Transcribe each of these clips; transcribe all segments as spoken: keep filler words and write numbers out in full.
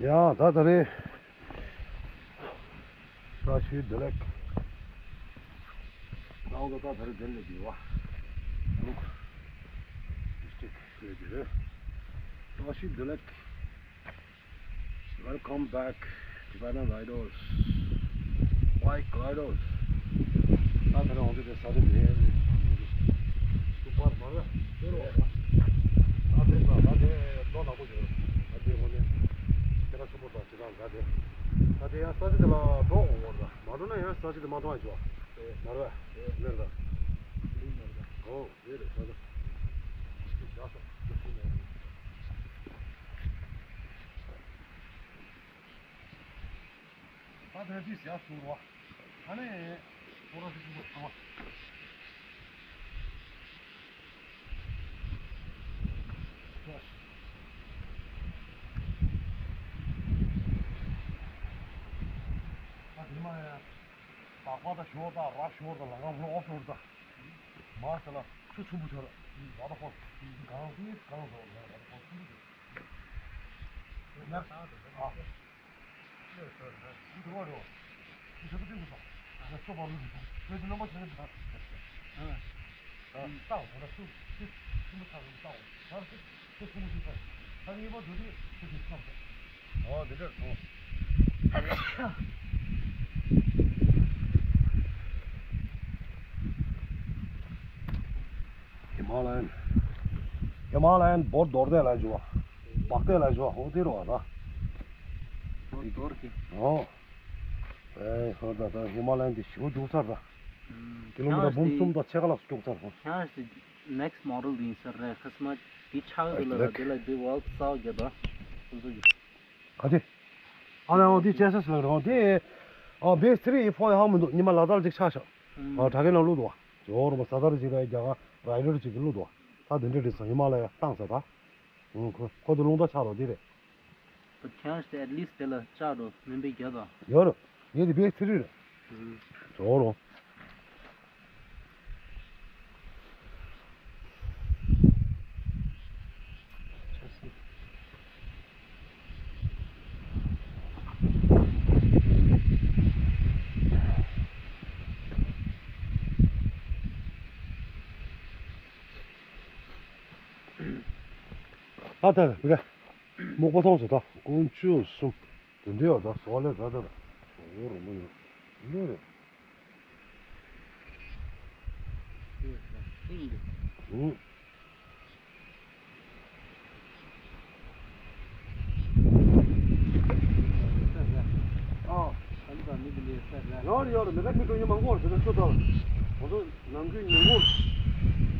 ཡ་ད་ད་རེས་བཀྲ་ཤིས་བདེ་ལེགས། ད་འོ་ད་ད་ད་རེས་བདེ་ལེགས་ཡོད་བ། ལུག་ཌིསི་ཊིག་ལས་ཀྱི་རེད། བཀྲ་ཤིས་བདེ་ལེགས། Welcome back, Tibetan Riders, Bike Riders. ད་ད་རེས་འོང་དུས་དེ་ས་ཆ་དེ་སུ་པར་མ་རེད་དེ་རོ། ད་དེ་ད་ད་དེ་ཏོག་ནག་པོ་ཞིག་རེད། ད་དེ་འོང་དེ་ཁྱེད་རང་ཆུ་མོ་ད་ཅི་ད་ད་དེ་ད་དེ་ཡང་ས་ཆ་དེ་ལ་འགྲོ་དགོས་འོང་ད་མ་འགྲོ་ན་ཡང་ས་ཆ་དེ་མ་མཐོང་ཡ་ཅོ་མ་རེད་མེད་ད་ལུག་མ་རེད་ད། ཨོ། རེད་རེད་ད་ད། ཅིག་ཅིག་བཞག་སོང་། ཅིག་ཅིག་མེད། ད་དེ་ཅིག་བཞག་སོང་རོ། ཨ་ནི། ཁོ་རང་ཅིག་ཅིག་ཐང་བ། ད་དེ་མ་ཡ། ད་ཁོ་ད་ཞོར་ད་ར་ཞོར་ད་ལ་ང་ལོག་ཞོར་ད། མ་ཟེར་ལ་ཆུ་ཆུ་བུ་ཆོར། ལ་ད་ཁོ། གང་དུ་གང་ཟོ་ལ་ད་ཁོ་ཆུ་བུ་ཆོར། ཡར་ས་ད་ཨ། ཡར་ས་ད་འདི་རོ་རོ། འདི་ཆུ་བུ་ཆོར་ས། ཡ་ཆུ་བ་ལུ་འདི་ཆུ་བུ་ལོ་མ་ཆུ་བུ་ཆོར། ཨ། ད་ད་ད་ཆུ་ཆུ་ཆུ་མ་ཆ་ད་ད་ད་ཆུ་ཆུ་མ་ཆུ་ཆུ་ད་ངེས་པ་འདུག་དེ་ཆུ་ཆུ་ཆོར་ས། ཨོ་དེ་འདྲར་སོང་། ཧི་མ་ལ་ཡན། ཧི་མ་ལ་ཡན་བོད་རྡོར་གདན་ལ་འཇུ་བ། བག་གདན་ལ་འཇུ་བ་ཧོ་དེ་རུ་བ་ད། བོད་རྡོར་གི། ཨོ། ཨེ་ཧོ་ད་ད་ཧི་མ་ལ་ཡན་དེ་ཞེ་པོ་རྒྱུག་ཚར་ད། ཀི་ལོ་མི་ཊར་འབུམ་གསུམ་དང་ཕྱེད་ཀ་ལྷག་རྒྱུག་ཚར་ཧོ། ཁྱེད་རང་ནེག་སི་མོ་ཌེལ་ཡིན་ས་རེད་ཁ་སི་མ་དེ་ཆགས་དེ་ལ་དེ་ལ་དེ་ཝལ་སའོ་རྒྱབ་པ། ཁོ་ཚོ་གི། ག་དེ། ཨ་ལ་འོ་དེ་ཅེ་སི་ལ་རེད་འོ་དེ། ཨ་བེ་སི་ཐི་རི་ཨི་ཕོ་ཡ་ཧ་མི་འདུག་ཉི་མ་ལ་དར་ཅིག་ཆགས་ཤག་ཨ་དྲ་རྒྱའི་ནང་བླུགས་འདུག་བ། ཇོ་རུ་མ་ས་དར་ཅིག་རེད་རྒྱ་གར་རའི་ཌར་ཅིག་གིས་བླུགས་འདུག་བ། ད་དེ་འདྲ་རེད་ས་ཡི་མ་ལ་ཡ་བཏང་ས་ད། ཁོ་ཁོ་དེ་རླུང་རྟ་ཆགས་རོགས་དེ་རེད། But chance to at least དེ་ལ་ལྕགས་འགྲོ་མིན་པའི་རྒྱ་དང་། ཡོད་རེད། ངས་དེ་བེ་སི་ཐི་རི་རེད། ཇོ་རུ། ད་ལྟ་རེད། སྨུག་པ་མཐོང་སོང་ད། དཀོན་མཆོག་གསུམ། དེ་འདྲའི་བ་ད་ཟོག་ལས་ད་ད་ད། ཟོག་རོ་མོ་ཡོད། འདི་རེད། ཨུ། ཨ། ཡོད་རེད་ཡོད་རེད། མི་ཁ་ཁྱི་འགྲོ་ཡི་མང་པོ་རེད། དེ་ཚོ་ཚུར་ཚར། ང་ཚོ་ནམ་རྒྱུན་ཉིན་གུང་།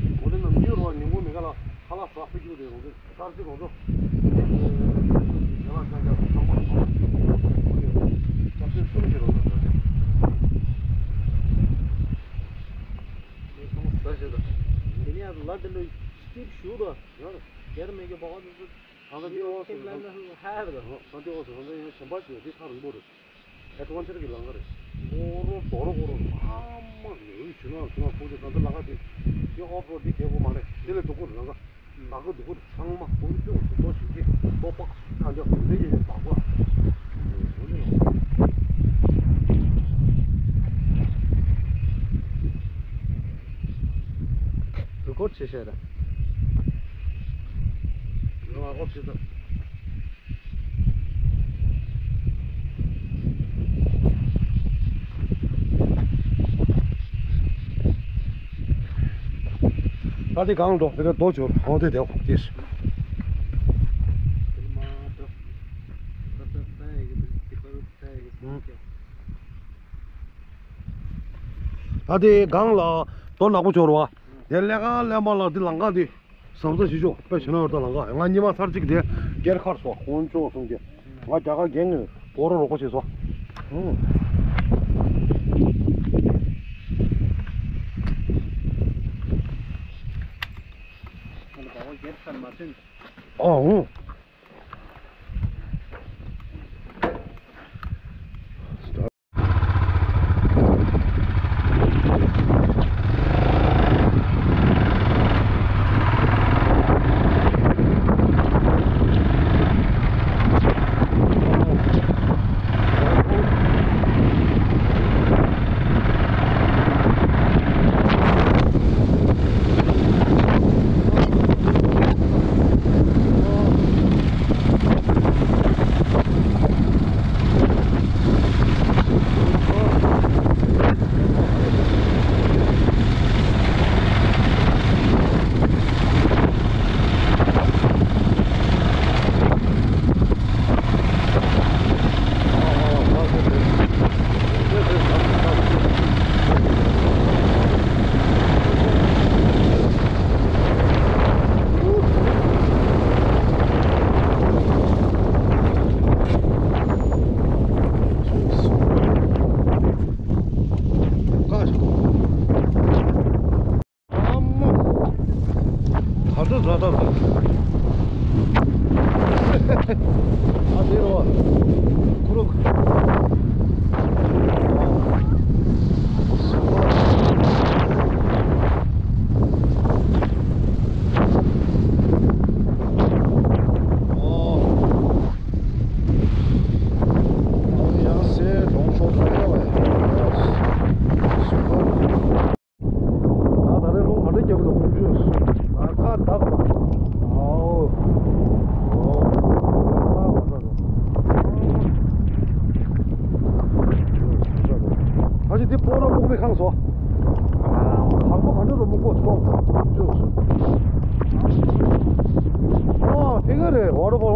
ང་ཚོ་ནམ་རྒྱུན་རོགས་ཉིན་གུང་མི་ཁ་ལ་ཁ་ལག་ཟ་ས་རྒྱུག་རེད། རོགས་ཚོ་གསར་བརྗེ་རོགས་ཚོ། ང་ཚོ་ཚང་མ་ལ་ཁ་ལག་ཟ་རྒྱུ་སུམ་ཅུ་རོགས་ཚོ། དེ་ཚང་མ་ཟ་བྱེད་དང་། དེ་ནས་ལ་དེ་འདྲ་སྐྱིད་ཞུ་དང་། ཡོད་རེད། སྒེར་མེད་ཀྱི་བག་དེ་ཚོ། ང་ཚོ་འདི་ཨོ་སི་ཁེབ་ལ་ན་ཧ་ར་ད། ང་ཚོ་འདི་ཨོ་སི་ང་ཚོ་ཡང་གཞན་པ་ཞིག་འདི་ཐག་རིང་པོ་རེད། ཨེ་ཌི་ཝེན་ཅར་གྱི་ལམ་ཁ་རེད། འོ་རོ་རྡོ་རོ་འོ་རོ་ཨ་མ་ལེ་འོ་ཞུ་ན་ཞུ་ན་ཁོང་ཚོ་ང་ཚོ་ལམ་ཁ་དེ་འདི་ཨོཕ་རོཌ་འདི་གལ་དགོས་མ་རེད། འདི་ལས་སྡུག་པོ་རེད། ལམ་ཁ་ལམ་ཁ་སྡུག་པོ་རེད། ཚང་མ་ཁོང་ཚོ་ཁོ་ཚོ་ཞིག་གིས་ལོ་པག་ཨ་འདྲ་ཁོང་ཚོ་ཡེ་ཡེ་པག་པ། འོ་ནི་རི་ཀོཌ་བྱེད་ཤེས་ར། ང་ཨོཕ་བྱེད་ཐུབ། ད་དེ་གང་འགྲོ་དེ་ག་རྡོ་བྱོར་འོང་དེ་དེ་དེ། ད་དེ་གང་ལ་རྡོ་ནག་པོ་བྱོར་བ། དེ་ལས་ཀ་ལས་མ་ལ་དེ་ལང་ཀ་དེ། ཟམ་ཟ་བཞི་ཤོག་དཔེ་བྱས་ན་ཡོད་ད་ལང་ཀ། ང་ཉི་མ་ཚར་གཅིག་དེ་སྒེར་ཁར་སོང་། དཀོན་མཆོག་གསུམ་གྱི་ང་རྒྱ་གར་རྒན་གྱི་སྒོ་རོ་རོགས་པ་བྱས་སོང་། ཨང་། ཨ་ཨང་།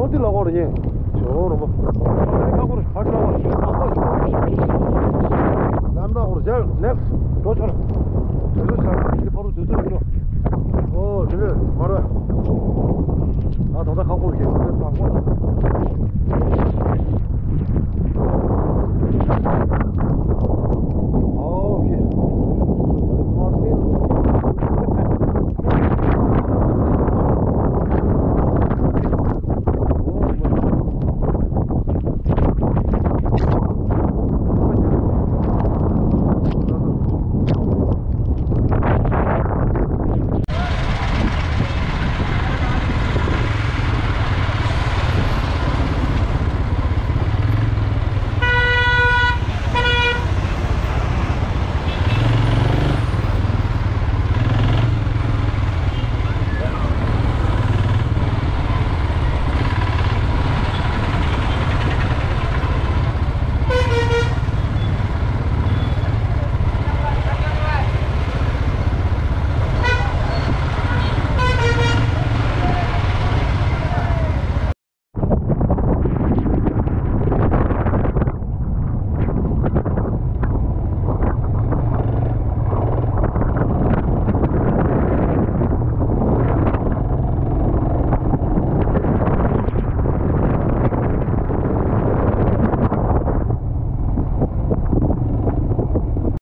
འདི་ལ་འོར་ཡིན། ཇོ་རོ་མོ། ཁ་སྐོར་ཕར་ལ་འོར་ཞིག་ལམ་ལ་འོར་ཇལ་ནེགསི་འགྲོ་ཆོར། དུས་ཚོད་ཆགས་ཀྱི་ཕ་རུ་དུས་ཚོད་ཡིན་ནོ། ཨོ་དེ་ལས་མ་ར། ཨ་ད་ལྟ་ཁ་སྐོར་གྱི་དུས་ཚོད་དང་པོ།